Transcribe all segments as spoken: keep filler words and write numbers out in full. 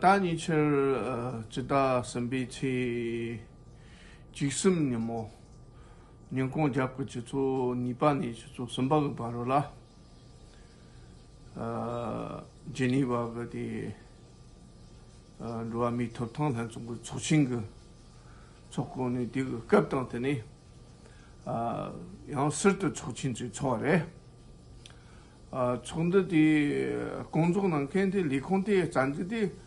ད་ཉེ་ཆར་ཨ་སྤྱི་ཟླ་གསུམ་པའི་ཚེས་བཅུ་གསུམ་ཉིན་མོ། ཉིན་གུང་རྒྱབ་ཀྱི་ཆུ་ཚོད་གཉིས་པ་ནས་ཆུ་ཚོད་གསུམ་པ་གི་བར་རུ་ལ། ཨ་ཇི་ནི་ཝ་གི་དེ་ཨ་འགྲོ་བ་མིའི་ཐོབ་ཐང་ལྷན་ཚོགས་ཀྱི་ཚོགས་ཆེན་གྱི་ཚོགས་གོ་ནས། དེ་གི་སྐབས་དང་དེ་ནས་ཨ་ཡང་སྲིད་དུ་ཚོགས་ཆེན་ཚོགས་པ་རེད། ཨ་ཚོགས་འདུ་དེ་སྐོང་ཚོགས་གནང་མཁན་དེ། ལས་ཁུངས་དེ་རྩ་འཛུགས་དེ་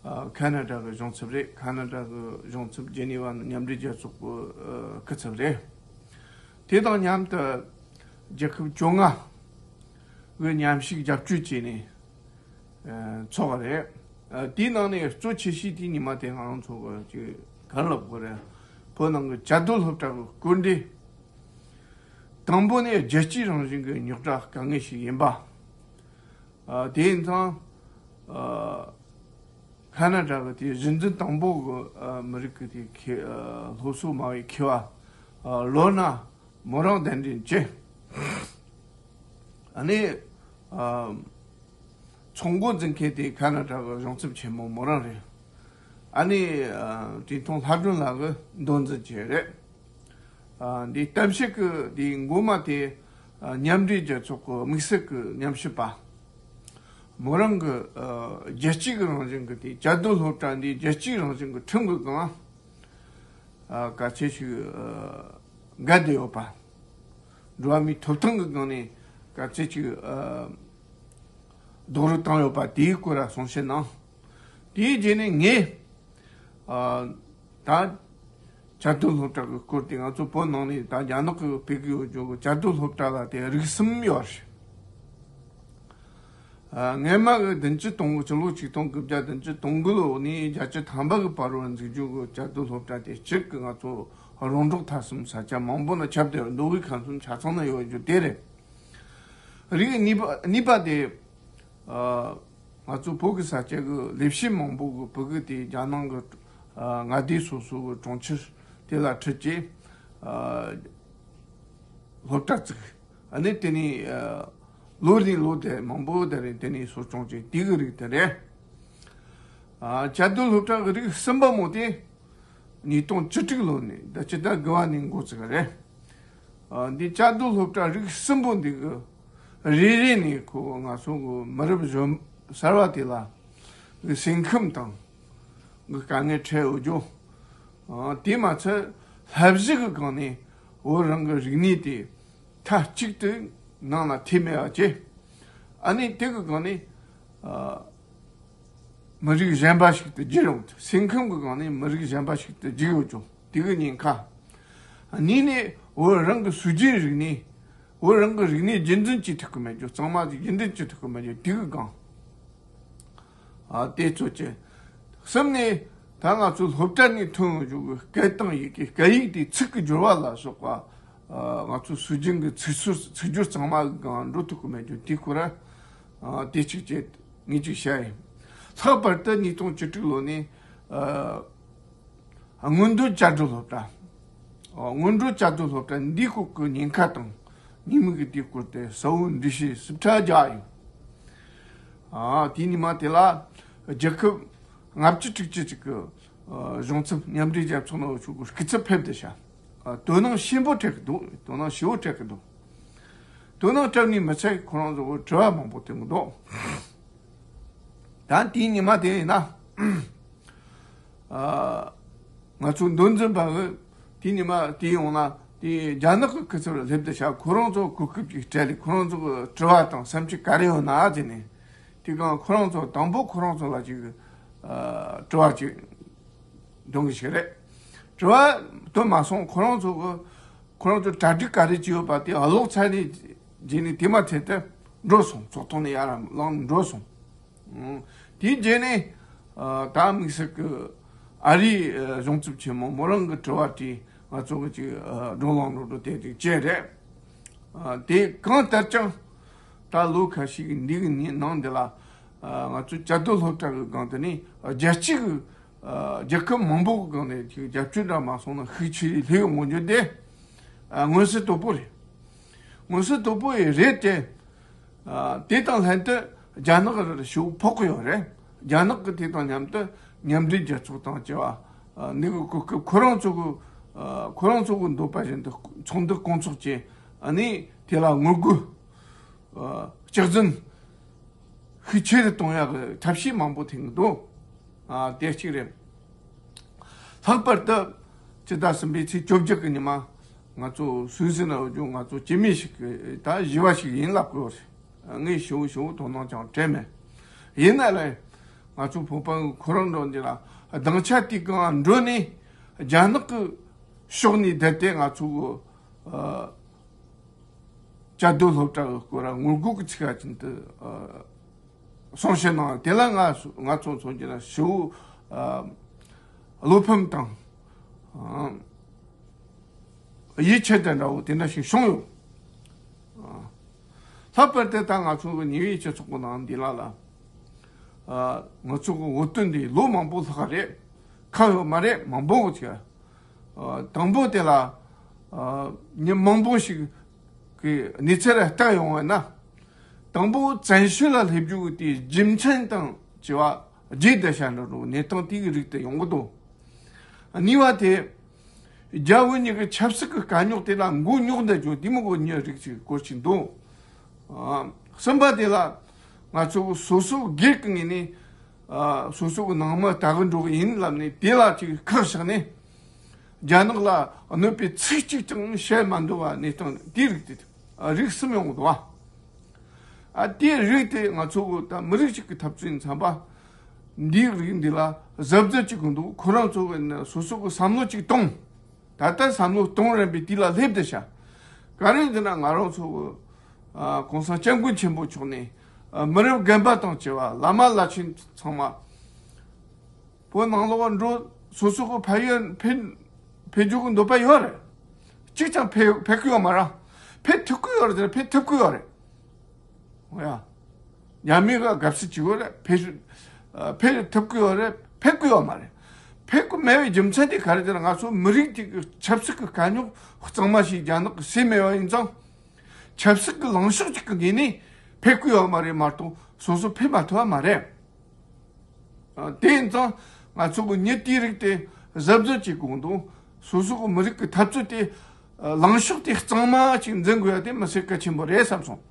ཨ་ཁ་ན་ཌ་གི་གཞུང་ཚབ་རེད། ཁ་ན་ཌ་གི་གཞུང་ཚབ་ཇི་ནི་ཝ་མཉམ་འབྲེལ་རྒྱལ་ཚོགས་ཀྱི་ཨ་སྐུ་ཚབ་རེད། དེ་དང་མཉམ་དུ་རྒྱལ་ཁབ་བཅོ་ལྔ་གི་མཉམ་ཞུགས་རྒྱབ་སྐྱོར་བྱས་ནས་ཨ་ཚོགས་པ་རེད། ཨ་དེའི་ནང་ནས་གཙོ་ཆེ་ཤོས་དེ་ཉི་མ་དེ་ང་རང་ཚོ་གི་ཅིག་ག་རེ་ལབ་དགོས་རེད། བོད་ནང་གི་བཅའ་སྡོད་སློབ་གྲྭ་གི་སྐོར་འདི། དང་པོ་ནས་རྒྱལ་སྤྱིའི་རང་བཞིན་གྱི་རྙོག་དྲ་དཀའ་ངལ་ཞིག་ཡིན་པ། ཨ་དེ་ཡིན་ཙང་ཨ་ཁ་ན་ཌ་གི་དེ་གཞི་འཛིན་དང་པོ་གི་ཨ་མི་རིགས་ཀྱི་དེ་མཁས་ཨ་སློབ་གསོ་མ་བའི་མཁས་པ་ཨ་ལོ་ན་མོ་རང་གདན་འདྲེན་བྱས། ཨ་ནི་ཨ་ཚོགས་འགོ་འཛིན་མཁན་དེ་ཁ་ན་ཌ་གི་གཞུང་ཚབ་ཆེན་མོ་མོ་རང་རེད། ཨ་ནི་ཨ་བཀྲས་མཐོང་ལྷ་སྒྲོན་ལགས་ཀྱིས་མདོ་འཛིན་བྱས་རེད། ཨ་འདི་གཏམ་བཤད་ཀྱི་འདི་འགོ་མ་དེ་ཨ་མཉམ་འབྲེལ་རྒྱལ་ཚོགས་ཀྱི་དམིགས་བསལ་གྱི་ཉམས་ཞིབ་པ། མོ་རང་གི་ཨ་རྒྱལ་སྤྱི་གི་རང་བཞིན་གྱི་དེ་བཅའ་སྡོད་སློབ་གྲྭ་འདི་རྒྱལ་སྤྱིའི་རང་བཞིན་གྱི་ཁྲིམས་ཀྱི་སྒང་ཨ་ག་ཚད་ཅིག་ཨ་འགལ་བསྡད་ཡོད་པ། འགྲོ་བ་མིའི་ཐོབ་ཐང་གི་སྒང་ནས་ག་ཚད་ཅིག་ཨ་རྡོག་རོལ་བཏང་ཡོད་པ་དེའི་སྐོར་ལ་གསུང་བཤད་གནང་། དེའི་རྗེས་ནས་ངས་ཨ་ད་བཅའ་སྡོད་སློབ་གྲྭ་གི་སྐོར་དེ། ང་ཚོ་བོད་ནང་ནས་ད་རྒྱ་ནག་གི་སྤེལ་གི་ཡོད་རྒྱུ་གི་བཅའ་སྡོད་སློབ་གྲྭ་ལ་དེ་རིགས་གསུམ་ཡོད་རེད། ཨ་སྔོན་མ་གི་བདུན་ཅུ་དོན་དགུ། ཕྱི་ལོ་ཆིག་སྟོང་དགུ་བརྒྱ་བདུན་ཅུ་དོན་དགུ་ལོ་ནས་བརྒྱད་ཅུ་ཐམ་པ་གི་བར་བར་འཛུགས་རྒྱུ་གི་བཅའ་སྡོད་སློབ་གྲྭ་དེ་གཅིག་གི་ང་ཚོ་རོང་འབྲོག་མཐའ་སྲུང་ས་ཆ་མང་པོ་ན་ཁྱབ་བསྡད་པའི་མདོ་དབུས་ཁམས་གསུམ་ཆ་ཚང་ན་ཡོད་རྒྱུ་དེ་རེད། རིགས་གཉིས་པ་གཉིས་པ་དེ་ཨ་ང་ཚོ་བོད་ཀྱི་ས་ཆ་གི་ལས་བྱེད་མང་པོ་གི་བོད་ཀྱི་དེ་རྒྱ་ནང་གི་ཨ་མངའ་སྡེ་སོ་སོ་གི་གྲོང་ཁྱེར་དེ་ལ་ཁྲིད་ཀྱིས་ཨ་སློབ་གྲྭ་བཙུགས། ཨ་ནི་དེ་ནས་ཨ་ལོ་རེ་ལོ་དེ་མང་པོ་དེ་རེད། དེ་ནས་གསོ་སྐྱོང་བྱས། དེ་གི་རིགས་དེ་རེད། ཨ་བཅའ་སྡོད་སློབ་གྲྭ་གི་རིགས་གསུམ་པ་མོ་དེ་ཉིས་སྟོང་བཅུ་དྲུག་ལོ་ནས་ད་སྤྱི་ཟླ་དགུ་པ་ནས་འགོ་བཙུགས་རེད། ཨ་འདི་བཅའ་སྡོད་སློབ་གྲྭ་རིགས་གསུམ་པོ་འདི་གི་རེ་རེ་ནས་ཁོ་ང་ཚོ་གི་མི་རབས་གཞོན་གསར་བ་དེ་ལ་གི་སེམས་ཁམས་དང་གི་དཀའ་ངལ་འཕྲད་ཡོད་རྒྱུ། ཨ་དེ་མ་ཚད་བསླབ་གཞི་གི་སྒང་ནས་བོད་རང་གི་རིག་གནས་དེ་མཐའ་གཅིག་ཏུ་ནང་ལ་ཐེ་མེད་པ་བྱས། ཨ་ནི་དེ་གི་སྒང་ནས་ཨ་མི་རིགས་གཞན་པ་ཞིག་ཏུ་བསྒྱུར་ཡོང་། སེམས་ཁམས་ཀྱི་སྒང་ནས་མི་རིགས་གཞན་པ་ཞིག་ཏུ་བསྒྱུར་ཡོང་བྱུང་། དེ་གི་ཉེན་ཁ། གཉིས་ནས་བོད་རང་གི་སྲོལ་རྒྱུན་རིག་གནས། བོད་རང་གི་རིག་གནས་རྒྱུན་འཛིན་བྱེད་ཐུབ་ཀྱི་མེད་རྒྱུ། གཙང་མ་ཞིག་རྒྱུན་འཛིན་བྱེད་ཐུབ་ཀྱི་མེད་རྒྱུ། དེ་གི་སྒང་། ཨ་དེ་ཚོ་བྱས། གསུམ་ནས་ད་ང་ཚོ་སློབ་གྲྭ་ནས་ཐོན་ཡོང་རྒྱུ་གི་སྐད་དང་ཡི་གེ། སྐད་ཡིག་དེ་ཚིག་གི་སྦྱོར་བ་ལ་སོགས་པ། ཨ་ང་ཚོ་སྲོལ་རྒྱུན་གྱི་ཚིག་སྲོལ་ཚིག་སྦྱོར་གཙང་མ་གི་སྒང་འགྲོ་ཐུབ་ཀྱི་མེད་རྒྱུ། དེ་སྐོར་ཨ་དེ་གཅིག་བྱས། ངས་གཅིག་བཤད་ཡིན། ལྷག་པར་དུ་ཉིས་སྟོང་བཅུ་དྲུག་ལོ་ནས་ཨ་སྔོན་འགྲོ་བཅའ་སྡོད་སློབ་གྲྭ། ཨ་སྔོན་འགྲོ་བཅའ་སྡོད་སློབ་གྲྭ་འདིའི་སྐོར་གྱི་ཉེན་ཁ་དང་ཉེས་དམིགས་ཀྱི་དེའི་སྐོར་དེ་གསལ་བོ་འགྲེལ་བཤད་ཞིབ་ཕྲ་རྒྱག་ཡོད། ཨ་དེའི་ཉི་མ་དེ་ལ་རྒྱལ་ཁབ་ལྔ་བཅུ་དྲུག་ཅུ་ཅིག་གི་ཨ་གཞུང་ཚབ་མཉམ་འབྲེལ་རྒྱལ་ཚོགས་ནང་ཆོས་གོ་སྐུ་ཚབ་ཕེབས་ཏེ་བྱ། ཨ་དོ་སྣང་ཆེན་པོ་སྤྲད་ཀྱི་འདུག་དོ་སྣང་ཞེ་པོ་སྤྲད་ཀྱི་འདུག་དོ་སྣང་སྤྲད་ནི་མི་ཚད་ཁོ་རང་ཚོ་དྲི་བ་མང་པོ་བཏོན་གྱི་འདུག་ད་དེའི་ཉི་མ་དེ་ཡིན་ན། ཨ་ང་ཚོ་མདོ་འཛིན་པ་གི་དེའི་ཉི་མ་དེ་ཡོང་ན་དེ་རྒྱ་ནག་གི་སྐུ་ཚབ་ལ་སླེབས་ཏེ་བྱ། ཁོ་རང་ཚོ་གོ་སྐབས་ཅིག་སྤྲད་ལས། ཁོ་རང་ཚོ་གི་དྲི་བ་དང་བསམ་ཚུལ་ག་རེ་ཡོད་ན་ཟེར་ནས། དེ་གང་ཁོ་རང་ཚོ་དང་པོ་ཁོ་རང་ཚོ་ལ་ཅིག་ཨ་དྲི་བ་ཅིག་འདོན་གི་ཞིག་རེད། དྲི་བ་འདོན་མ་སོང་། ཁོ་རང་ཚོ་གི་ཁོ་རང་ཚོ་གྲ་སྒྲིག་ག་རེ་བྱས་ཡོད་པ་དེ་ཀློག་ཚར་ནས་རྗེས་ནས་དེ་མ་ཚད་དུ་འགྲོ་སོང་། ཚོགས་ཐོག་ནས་ཡར་ལངས་ནས་འགྲོ་སོང་། ཨང་། དེའི་རྗེས་ནས་ཨ་ད་དམིགས་བསལ་གྱི་ཨ་རིའི་ཨ་གཞུང་ཚབ་ཆེན་མོ་མོ་རང་གི་དྲི་བ་དེ་ང་ཚོ་གི་ཅིག་ཨ་བགྲོ་གླེང་འགྲོ་འགྲོ་དེ་ཅིག་བྱས་རེད། ཨ་དེ་གང་ལྟར་ཀྱང་ད་ལོ་ཁ་ཤས་ཀྱི་འདི་གི་ནང་འདི་ལ་ཨ་ང་ཚོ་བཅའ་སྡོད་སློབ་གྲྭ་གི་སྒང་དེ་ནས་རྒྱལ་སྤྱི་གི་ཨ་རྒྱལ་ཁབ་མང་པོ་གི་སྒང་ནས་ཅིག་རྒྱབ་སྐྱོར་འདྲ་མ་སོང་ན་ཤུགས་ཆེ་རེ་སླེབས་ཡོང་གི་འཇུག་དེ་ཨ་མངོན་གསལ་དོད་པོ་རེད། མངོན་གསལ་དོད་པོ་ཡི་རེད་དེ། ཨ་དེ་དང་ལྷན་དུ་རྒྱ་ནག་རུ་ཤུགས་ཕོག་གི་ཡོད་རེད། རྒྱ་ནག་གི་དེ་དང་མཉམ་དུ་མཉམ་འབྲེལ་རྒྱལ་ཚོགས་དང་བཅས་པ་ནི་གི་གོ་སྐབས། ཁོ་རང་ཚོ་གི་ཁོ་རང་ཚོ་གི་འདོད་པ་བཞིན་དུ་ཚོགས་འདུ་སྐོང་ཚོགས་བྱས། ཨ་ནི་དེ་ལ་ངོ་རྒོལ་ཨ་སྐྱག་རྫུན་ཤུགས་ཆེ་རུ་གཏོང་ཡག་གི་ཐབས་ཤེས་མང་པོ་འཐེན་གི་འདུག་ཨ་དེ་གཅིག་རེད། ལྷག་པར་དུ་ཕྱི་ཟླ་གསུམ་པའི་ཚེས་བཅོ་བརྒྱད་ཀྱི་ཉི་མ་ང་ཚོ་སུད་སི་ན་ཡོད་རྒྱུ་ང་ཚོ་སྐྱེ་དམན་ཞིག་གི་ད་བཞི་བ་ཞིག་ཡིན་ལབ་དགོས་རེད། ངས་ཞུ་ཞུ་དོ་སྣང་ཀྱང་སྤྲད་མེད། ཡིན་ན་ལས་ང་ཚོ་བོད་པ་ཁོ་རང་འགྲོ་འདི་ལ་སྡིངས་ཆ་དེ་གང་འགྲོ་ནས་རྒྱ་ནག་གི་ཕྱོགས་ནས་བསྡད་དེ་ང་ཚོ་གི་ཨ་བཅའ་སྡོད་སློབ་གྲྭ་གི་སྐོར་ལ་ངོ་རྒོལ་གྱི་ཚིག་ཁ་ཅན་དུ་ཨ་གསུང་བཤད་གནང་། དེ་ལ་ང་ང་ཚོ་མཚོན་གྱི་ན་ཞེ་པོ་ཨ་བློ་ཕམ་དང་ཨ་ཡིད་ཆད་དེ་འདྲ་བོ་དེ་འདྲ་ཞིག་བྱུང་ཡོད། ཨ་ལྷག་པར་དུ་ད་ང་ཚོ་གི་ཉེ་བའི་སྤྱི་ཚོགས་ཀྱི་ནང་འདི་ལ་ལ་ཨ་ང་ཚོ་གི་འོས་བསྟུན་འདི་ལོ་མང་པོ་ལྷག་རེད། ཁག་ཡོད་མ་རེད། མང་པོ་ཅིག་ཨ་དང་པོ་དེ་ལ་ཨ་མི་མང་པོ་ཞིག་གི་གནས་ཚུལ་ལ་བལྟ་ཡོང་བ་ན། དང་པོ་བཙན་བྱོལ་ལ་སླེབས་རྒྱུ་གི་དེའི་རྒྱུ་མཚན་དང་བཅས་པ་རྒྱས་བསྡད་བཞག་འགྲོ་རུ་གནས་སྟངས་དེ་གི་རིགས་དེ་ཡོང་གི་འདུག་གཉིས་པ་དེ། རྒྱ་བོད་གཉིས་ཀྱི་ཆབ་སྲིད་ཀྱི་དཀའ་རྙོག་དེ་ལ་མགོ་རྙོག་འདེད་རྒྱུ་དེ་མོ་གི་མྱི་རིགས་ཅིག་སྐོར་ཅིག་འདུག་ཨ་གསུམ་པ་དེ་ལ་ང་ཚོ་སོ་སོ་སྒེར་གྱི་ངོས་ནས་ཨ་སོ་སོ་གི་ནང་མི་ལྟ་གི་འགྲོ་གི་ཡིན་ལབ་ནས་དེ་ལ་ཅིག་ཁག་བཞག་ནས་རྒྱ་ནག་ལ་གནོད་པའི་ཚིག་གཅིག་ཀྱང་བཤད་མ་འདོད་པ་གནས་སྟངས་དེའི་རིགས་དེ་ཨ་རིགས་གསུམ་ཡོང་གི་འདུག་བ། ཨ་དེའི་རིགས་དེ་ང་ཚོ་གི་ད་མི་རིགས་གཅིག་གི་འཐབ་རྩོད་ཡིན་བསམ་པ། འདིའི་རིགས་འདི་ལ་གཟབ་གཟབ་བྱེད་དགོས་འདུག་ཁོ་རང་ཚོ་གི་ནི་སོ་སོ་གི་བསམ་བློ་གཅིག་གཏོང་། ད་ལྟ་བསམ་བློ་གཏོང་རན་པའི་དུས་ལ་སླེབས་བསྡད་ཤག་ག་རེ་ཟེར་ན་ང་རང་ཚོ་གི་ཨ་གོང་ས་སྐྱབས་མགོན་ཆེན་པོ་མཆོག་ནས་ཨ་མི་རབས་རྒན་པ་དང་བཅས་པ་བླ་མ་བླ་ཆེན་ཚང་མ་བོད་ནང་ལོགས་འགྲོ། སོ་སོ་གི་ཕ་ཡུལ་ཕེབས་ཕེབས་རྒྱུ་གི་འདོད་པ་ཡོད་རེད། གཅིག་ཀྱང་ཕེབས་ཕེབས་ཀྱི་ཡོད་མ་རེད། ཕེབས་ཐུབ་ཀྱི་ཡོད་རེད་ཟེར་ན་ཕེབས་ཐུབ་ཀྱི་ཡོད་རེད། འོ་ཡ། ཡ་མི་ག་དགའ་བསུ་བྱེད་དགོས་རེད། ཕེབས་ཨ་ཕེབས་ཐུབ་ཀྱི་ཡོད་རེད། ཕེབས་ཀྱི་ཡོད་མ་རེད། ཕེབས་ཀྱི་མེད་པའི་རྒྱུ་མཚན་དེ་ག་རེ་ཟེར་ན་ང་ཚོ་མི་རིགས་གཅིག་གི་ཆབ་སྲིད་ཀྱི་དཀའ་རྙོག་གཙང་མ་ཞིག་རྒྱ་ནག་གིས་སེལ་མེད་པ་ཡིན་ཙང་། ཆབ་སྲིད་ཀྱི་ལངས་ཕྱོགས་གཅིག་གི་ངོས་ནས་ཕེབས་ཀྱི་ཡོད་མ་རེད་མ་གཏོགས་སོ་སོ་ཕེབས་མ་ཐུབ་པ་མ་རེད། ཨ་དེ་ཡིན་ཙང་ང་ཚོ་གི་མྱི་དེའི་རིགས་དེ་གཟབ་གཟབ་བྱེད་དགོས་འདུག་སོ་སོ་གི་མི་རིགས་ཀྱི་འཐབ་རྩོད་དེ་ཨ་ལངས་ཕྱོགས་དེ་གཙང་མ་ཅིག་འཛིན་དགོས་ཡ་དེ་མི་སེར་གལ་ཆེན་པོ་རེད་བསམ་སོང་།